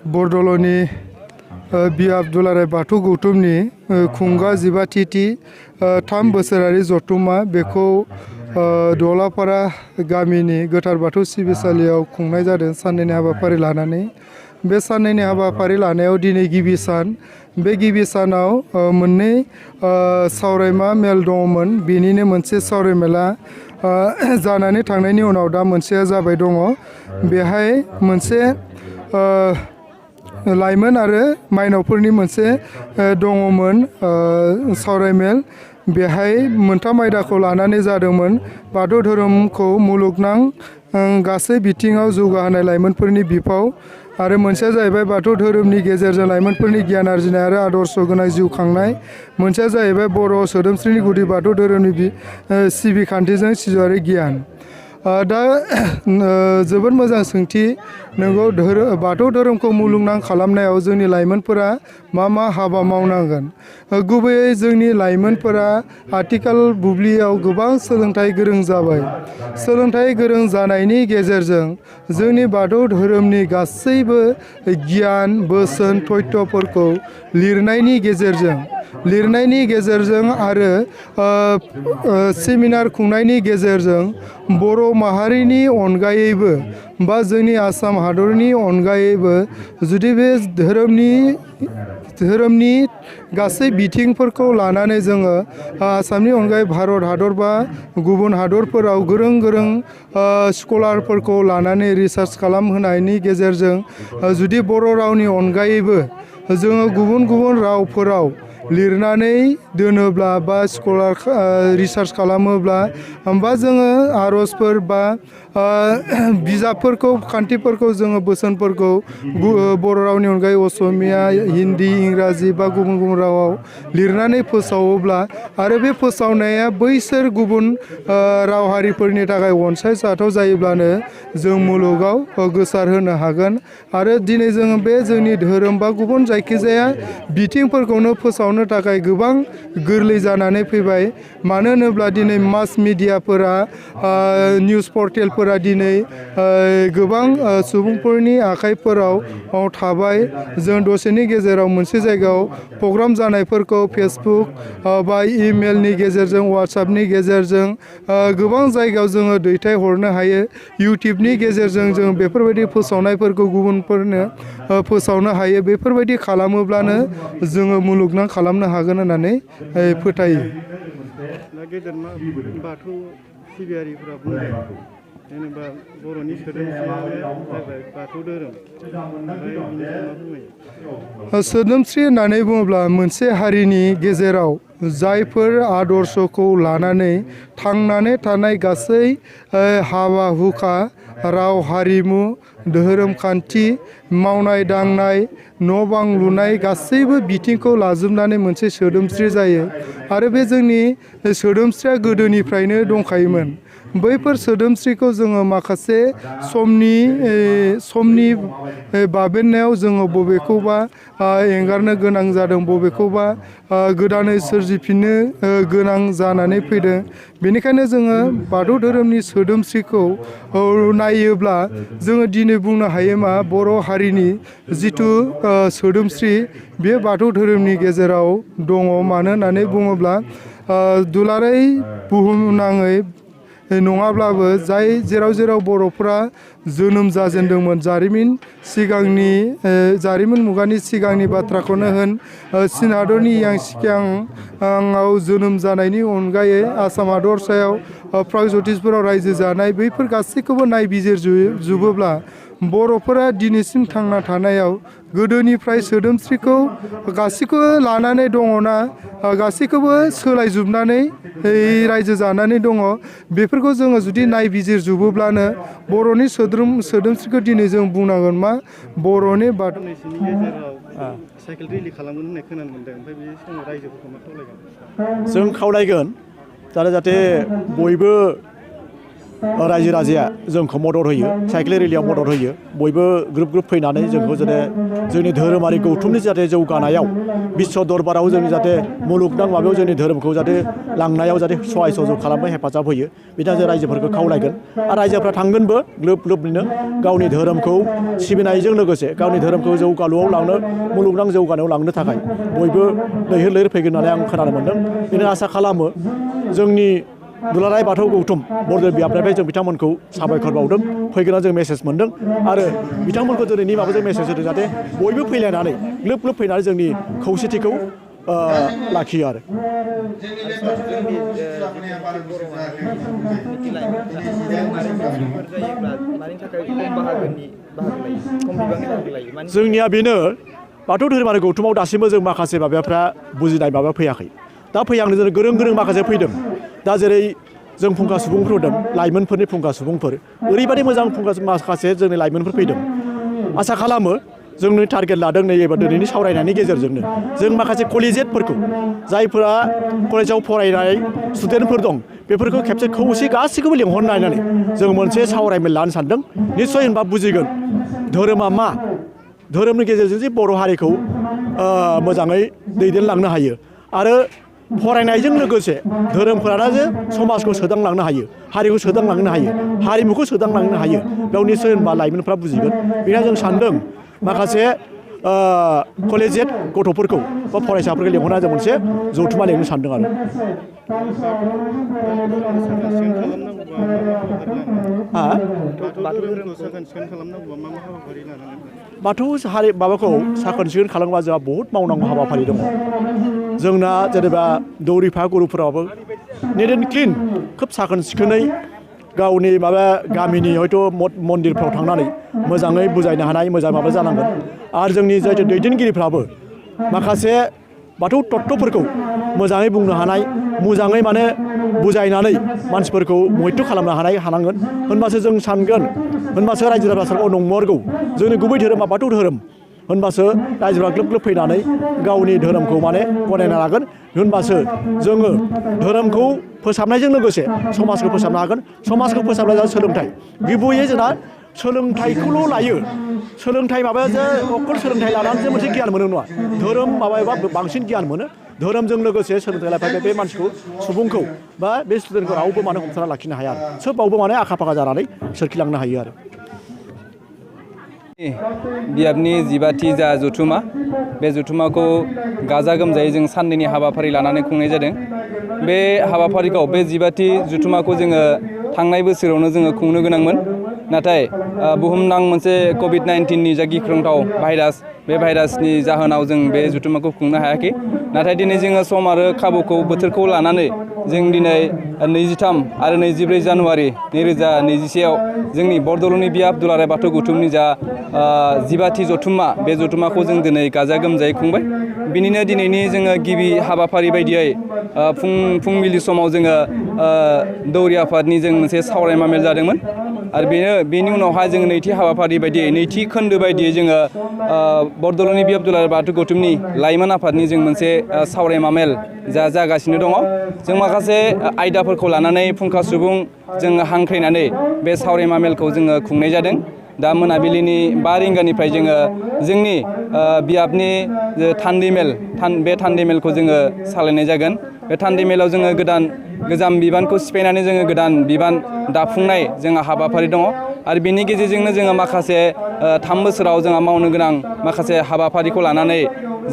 बरदल'नि बियाब दुलाराय बाथौ गौथुमनि खुंगा 15 तिथि 3 बोसोरारि जथुम्मा बेखौ दलापारा गामिनि गोथार बाथौ सिबिसालियाव खुंनाय जादों साननैनि हाबाफारि लानानै। बे साननैनि हाबाफारि लानायाव दिनै गिबि सान। बे गिबि सानाव मोननै सावरायमा मेल दङमोन। बेनिनो मोनसे सावरायमेला जानानै थांनायनि उनाव दा मोनसेया जाबाय दङ। बेहाय मोनसे लाइमोन आरो माइनावफोरनि मोनसे दङमोन सावरायमेल। बेहाय मोनथाम आयदाखौ लानानै जादोंमोन। बाथौ धोरोमखौ मुलुगनां गासै बिथिङाव जौगाहोनाय लाइमोनफोरनि बिफाव आरो मोनसेया जाहैबाय बाथौ धोरोमनि गेजेरजों लाइमोनफोरनि गियान आरजिनाय आरो आदर्श गोनां जिउ खांनाय। मोनसेया जाहैबाय बर' सोदोमस्रिनि गुदि बाथौ धोरोमनि सिबिखान्थिजों सिजौआरि गियान। दा जोबोद मोजां सोंथि। नोंगौ बाथौ धोरोमखौ मुलुगनां खालामनायाव जोंनि लाइमोनफोरा मा हाबा मावनांगोन। गुबैयै जोंनि लाइमोनफोरा आथिखाल बुब्लियाव गोबां सोलोंथाइ गोरों जाबाय। सोलोंथाइ गोरों जानायनि गेजेरजों जोंनि बाथौ धोरोमनि गासैबो गियान बोसोन तथ्यफोरखौ लिरनायनि गेजेरजों आरो सेमिनार खुंनायनि गेजेरजों बर' माहारिनि अनगायैबो बा जोंनि आसाम हादरनि अनगायैबो जुदि बे धोरोमनि गासै बिथिंफोरखौ लानानै जोङो आसामनि अनगायै भारत हादर बा गुबुन हादरफोराव गोरों स्कलारफोरखौ लानानै रिसार्च खालामहोनायनि गेजेरजों जुदि बर' रावनि अनगायैबो जोङो गुबुन रावफोराव लिरनानै दोनोब्ला बा स्कलार रिसार्च खालामोब्ला होमबा जोङो आर'जफोर बा बिजाबफोरखौ खान्थिफोरखौ जोङो बोसोनफोरखौ बर' रावनि अनगायै असमिया हिन्दी इंराजि बा गुबुन रावाव लिरनानै फोसावोब्ला आरो बे फोसावनाया बैसोर गुबुन राव हारिफोरनि थाखाय अनसायजाथाव जायोब्लानो जों मुलुगाव गोसार होनो हागोन। आरो दिनै जोङो बे जोंनि धोरोम बा गुबुन जायखिजाया बिथिंफोरखौनो फोसावनो थाखाय गोबां गोरलै जानानै फैबाय। मानो होनोब्ला दिनै मास मिडियाफोरा निउस पर्टेलफोरा दिनै गोबां सुबुंफोरनि आखाइफोराव थाबाय। जों दसेनि गेजेराव मोनसे जायगायाव प्रग्राम जानायफोरखौ फेसबुक बा इमेलनि गेजेरजों वाट्सएपनि गेजेरजों गोबां जायगायाव जोङो दैथायहरनो हायो। इउटुबनि गेजेरजों जों बेफोरबायदि फोसावनायफोरखौ गुबुनफोरनो फोसावनो हायो। बेफोरबायदि खालामोब्लानो जोङो मुलुगनां खालामनो हागोन होननानै फोथायो। गेदेरमा बाथौ सिबियारिफोरा बुंदों जेनेबा बर'नि सोदोमस्रिया जाबाय बाथौ धोरोम। सोदोमस्रि होननानै बुङोब्ला मोनसे हारिनि गेजेराव जायफोर आदर्शखौ लानानै थांनानै थानाय गासै हाबा हुखा राव हारिमु धोरोम खान्थि मावनाय दांनाय न' बां लुनाय गासैबो बिथिंखौ लाजोबनानै मोनसे सोदोमस्रि जायो। आरो बे जोंनि सोदोमस्रिया गोदोनिफ्रायनो दंखायोमोन। बैफोर सोदोमस्रिखौ जोङो माखासे समनि बाबेननायाव जोङो बबेखौबा एंगारनो गोनां जादों, बबेखौबा गोदानै सोरजिफिननो गोनां जानानै फैदों। बेनिखायनो जोङो बाथौ धोरोमनि सोदोमस्रिखौ नायोब्ला जोङो दिनै बुंनो हायो मा बर' हारिनि जिथु सोदोमस्रि बे बाथौ धोरोमनि गेजेराव दङ। मानो होननानै बुङोब्ला दुलाराय बुहुमनाङै नङाब्लाबो जेराव बर'फ्रा जोनोम जाजेनदोंमोन जारिमिन मुगानि सिगांनि बाथ्राखौनो होन, चीन हादरनि यांसिकियाङाव जोनोम जानायनि अनगायै आसाम हादरसायाव प्रागज्यतिसपुराव रायजो जानाय बैफोर गासैखौबो नायबिजिरजोबोब्ला बर'फोरा दिनैसिम थांना थानायाव गोदोनिफ्राय सोदोमस्रिखौ गासैखौबो लानानै दङना गासैखौबो सोलायजोबनानै रायजो जानानै दङ। बेफोरखौ जोङो जुदि नायबिजिरजोबोब्लानो बर'नि सोदोमस्रिखौ दिनै जों बुंनांगोन मा बर'नि बाथौ साइकेल रेलि खालामगोन होननाय खोनानो मोनदों। ओमफ्राय बे समाव रायजोफोरखौ मा खावलायगोन? जों खावलायगोन जाहाथे बयबो रायजो राजाया जोंखौ मदद होयो साइकेल रेलियाव मदद होयो बयबो ग्रुप ग्रुप फैनानै जोंखौ जाहाथे जोंनि धोरोमारि गौथुमनि जाहाथे जौगानायाव बिश्व दरबाराव जोंनि जाहाथे मुलुगनां माबायाव जोंनि धोरोमखौ जाहाथे लांनायाव जाहाथे सहाय सहयोग खालामनो हेफाजाब होयो बिनि थाखाय जों रायजोफोरखौ खावलायगोन आरो रायजोफ्रा थांगोनबो ग्लोब ग्लोबनो गावनि धोरोमखौ सिबिनायजों लोगोसे गावनि धोरोमखौ जौगालुआव लांनो मुलुगनां जौगानायाव लांनो थाखाय बयबो लैहोर लैहोर फैगोन होननानै आं खोनानो मोन्दों बेनो आसा खालामो जोंनि दुलाराय बाथौ गौथुम बरदर बियाबनिफ्राय जों बिथांमोनखौ साबायखर बावदों फैगोना जों मेसेज मोन्दों आरो बिथांमोनखौ दिनैनि माबाजों मेसेज होदों जाहाथे बयबो फैलायनानै ग्लोब ग्लोब फैनानै जोंनि खौसेथिखौ लाखियो आरो जोंनिया बेनो बाथौ धोरोमारि गौथुमाव दासिमबो जों माखासे माबाफ्रा बुजिनाय माबा फैयाखै दा फैहांनो जों गोरों गोरों माखासे फैदों दा जेरै जों फुंखा सुबुंफोर होदों लाइमोनफोरनि फुंखा सुबुंफोर ओरैबायदि मोजां फुंखा माखासे जोंनि लाइमोनफोर फैदों आसा खालामो जोंनि टारगेट लादों नै एबा दिनैनि सावरायनायनि गेजेरजोंनो जों माखासे कलेजियेटफोरखौ जायफोरा कलेजाव फरायनाय स्टुडेन्टफोर दं बेफोरखौ खेबसे खौसे गासैखौबो लिंहरनानै जों मोनसे सावरायमेल लानो सानदों निस्सय होनबा बुजिगोन धोरोमा मा धोरोमनि गेजेरजों जे बर' हारिखौ मोजाङै दैदेनलांनो हायो आरो फरायनायजों लोगोसे धोरोमफोरानो जे समाजखौ सोदांलांनो हायो हारिखौ सोदांलांनो हायो हारिमुखौ सोदांलांनो हायो बेयाव निस्सय होनबा लाइमोनफ्रा बुजिगोन बेनिखायनो जों सानदों माखासे कलेजियेट गथ'फोरखौ बा फरायसाफोरखौ लिंहरना जों मोनसे जथुमा लिंनो सानदों आरो बाथौ हारि माबाखौ साखोन सिखोन खालामोबा जोंहा बहुद मावनांगौ हाबाफारि दङ जोंना जेनेबा दौरिफा गुरुफोराबो निट एन्ड क्लिन खोब साखोन सिखोनै गावनि माबा गामिनि हयथ' मन्दिरफ्राव थांनानै मोजाङै बुजायनो हानाय मोजां माबा जानांगोन आरो जोंनि जायथु दैदेनगिरिफ्राबो माखासे बाथौ तत्त्वफोरखौ मोजाङै बुंनो हानाय मोजाङै माने बुजायनानै मानसिफोरखौ मैथ्रु खालामनो हानांगोन होनबासो जों सानगोन होनबासो रायजो राजाफोरखौ नंमारगौ जोंनि गुबै धोरोमा बाथौ धोरोम होनबासो रायजोफ्रा ग्लोब ग्लोब फैनानै गावनि धोरोमखौ माने गनायना लागोन होनबासो जोङो धोरोमखौ फोसाबनायजों लोगोसे समाजखौ फोसाबनो हागोन समाजखौ फोसाबनाया सोलोंथाइ गुबैयै जोंना सोलोंथाइखौल' लायो सोलोंथाइ माबाया जे अकल सोलोंथाइ लानानैसो मोनसे गियान मोनो नङा धोरोम माबायोबा बांसिन गियान मोनो धोरोमजों लोगोसे सोलोंथाइ लाफायबाय बे मानसिखौ सुबुंखौ बा बे स्टुडेन्टखौ रावबो माने हमथाना लाखिनो हाया आरो सोबावबो माने आखा फाखा जानानै सोरखिलांनो हायो आरो बियाबनि 12थि जा जथुमा बे जथुमाखौ गाजा गोमजायै जों साननैनि हाबाफारि लानानै खुंनाय जादों बे हाबाफारिखौ बे 12थि जथुमाखौ जोङो थांनाय बोसोरावनो जोङो खुंनो गोनांमोन नाथाय बुहुमनां मोनसे COVID-19नि जा गिख्रंथाव भाइरास बे भाइरासनि जाहोनाव जों बे जथुमाखौ खुंनो हायाखै नाथाय दिनै जोङो सम आरो खाबुखौ बोथोरखौ लानानै जों दिनै 23 आरो 24 जानुवारि 2021आव जोंनि बरदल'नि बियाब दुलाराय बाथौ गौथुमनि जा 12थि जथुमा बे जथुमाखौ जों दिनै गाजा गोमजायै खुंबाय बिनिनो दिनैनि जोङो गिबि हाबाफारि बायदियै फुंबिलि समाव जोङो दौरि आफादनि जों मोनसे सावरायमा मेल जादोंमोन आरो बेनि उनावहाय जोङो नैथि हाबाफारि बायदियै नैथि खोन्दो बायदियै जोङो बरदल'नि बियाब दुलाराय बाथौ गौथुमनि लाइमोन आफादनि जों मोनसे सावरायमा मेल जागासिनो दङ जों माखासे आयदाफोरखौ लानानै फुंखा सुबुं जोङो हांख्रायनानै बे सावरायमा मेलखौ जोङो खुंनाय जादों दा मोनाबिलिनि 5 रिंगानिफ्राय जोङो जोंनि बियाबनि थान्दै मेल बे थान्दै मेलखौ जोङो सालायनाय जागोन बे थान्दै मेलाव जोङो गोजाम बिबानखौ सिफायनानै जोङो गोदान बिबान दाफुंनाय जोंहा हाबाफारि दङ आरो बेनि गेजेरजोंनो जोङो माखासे 3 बोसोराव जोंहा मावनो गोनां माखासे हाबाफारिखौ लानानै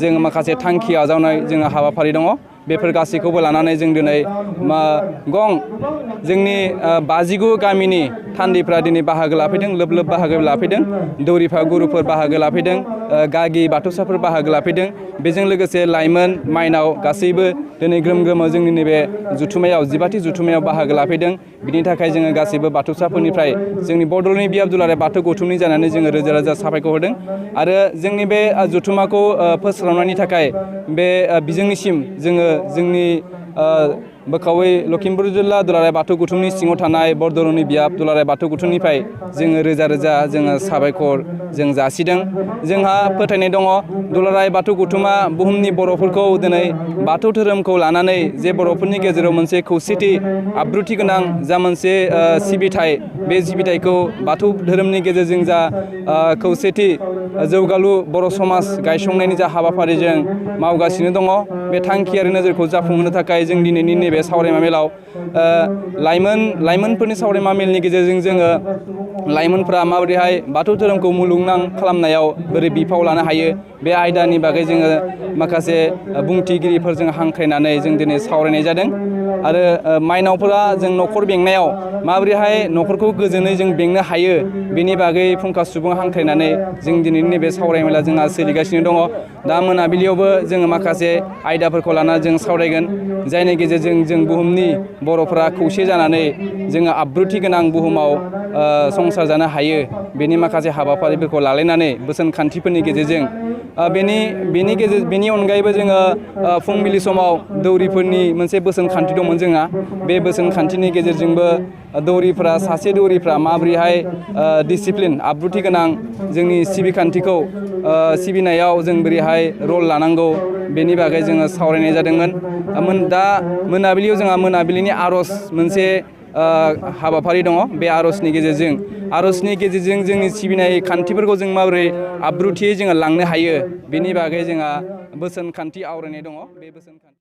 जोङो माखासे थांखि आजावनाय जोंहा हाबाफारि दङ बेफोर गासैखौबो लानानै जों दिनै जोंनि 59 गामिनि थान्दैफ्रा दिनै बाहागो लाफैदों लोब लोब बाहागो लाफैदों दौरिफा गुरुफोर बाहागो लाफैदों गागि बाथौसाफोर बाहागो लाफैदों बेजों लोगोसे लाइमोन माइनाव गासैबो दिनै ग्रोम ग्रोमै जोंनि नैबे जथुमायाव 12थि जथुमायाव बाहागो लाफैदों बिनि थाखाय जोङो गासैबो बाथौसाफोरनिफ्राय जोंनि बरदल'नि बियाब दुलाराय बाथौ गौथुमनि जानानै जोङो रोजा रोजा साबायखर होदों आरो जोंनि बे जथुमाखौ फोस्रावनायनि थाखाय बे बिजोंनिसिम जोङो जोंनि बोखावै लखिमपुर जिल्ला दुलाराय बाथौ गौथुमनि सिङाव थानाय बरदलनि बियाब दुलाराय बाथौ गौथुमनिफ्राय जोङो रोजा रोजा जोङो साबायखर जों जासिदों। जोंहा फोथायनाय दङ दुलाराय बाथौ गौथुमा बुहुमनि बर'फोरखौ दिनै बाथौ धोरोमखौ लानानै जे बर'फोरनि गेजेराव मोनसे खौसेथि आब्रुथि गोनां जा मोनसे सिबिथाय बे सिबिथायखौ बाथौ धोरोमनि गेजेरजों जा खौसेथि जौगालु बर' समाज गायसंनायनि जा हाबाफारिजों मावगासिनो दङ बे थांखि आरो नोजोरखौ जाफुंहोनो थाखाय जों दिनैनि नैबे सावरायमा मेलाव लाइमोनफोरनि सावरायमा मेलनि गेजेरजों जोङो लाइमोनफ्रा माबोरैहाय बाथौ धोरोमखौ मुलुगनां खालामनायाव बोरै बिफाव लानो हायो बे आयदानि बागै जोङो माखासे बुंथिगिरिफोरजों हांख्रायनानै जों दिनै सावरायनाय जादों आरो माइनावफोरा जों न'खर बेंनायाव माबोरैहाय न'खरखौ गोजोनै जों बेंनो हायो बेनि बागै फुंखा सुबुं हांख्रायनानै जों दिनैनि नैबे सावरायमेला जोंहा सोलिगासिनो दङ। दा मोनाबिलियावबो जोङो माखासे आयदाफोरखौ लानानै जों सावरायगोन जायनि गेजेरजों जों बुहुमनि बर'फोरा खौसे जानानै जोङो आब्रुथि गोनां बुहुमाव संसार जानो हायो बेनि माखासे हाबाफारिफोरखौ लालायनानै बोसोन खान्थिफोरनि गेजेरजों बेनि अनगायैबो जोङो फुंबिलि समाव दौरिफोरनि मोनसे बोसोन खान्थि दंमोन जोंहा बे बोसोन खान्थिनि गेजेरजोंबो दौरिफ्रा सासे दौरिफ्रा माबोरैहाय डिसिप्लिन आब्रुथि गोनां जोंनि सिबिखान्थिखौ सिबिनायाव जों बोरैहाय रल लानांगौ बेनि बागै जोङो सावरायनाय जादोंमोन। दा मोनाबिलियाव जोंहा मोनाबिलिनि आर'ज मोनसे हाबाफारि दङ बे आर'जनि गेजेरजों जोंनि सिबिनाय खान्थिफोरखौ जों माबोरै आब्रुथियै जोङो लांनो हायो बेनि बागै जोंहा बोसोन खान्थि आवरायनाय दङ। बे बोसोन खान्थि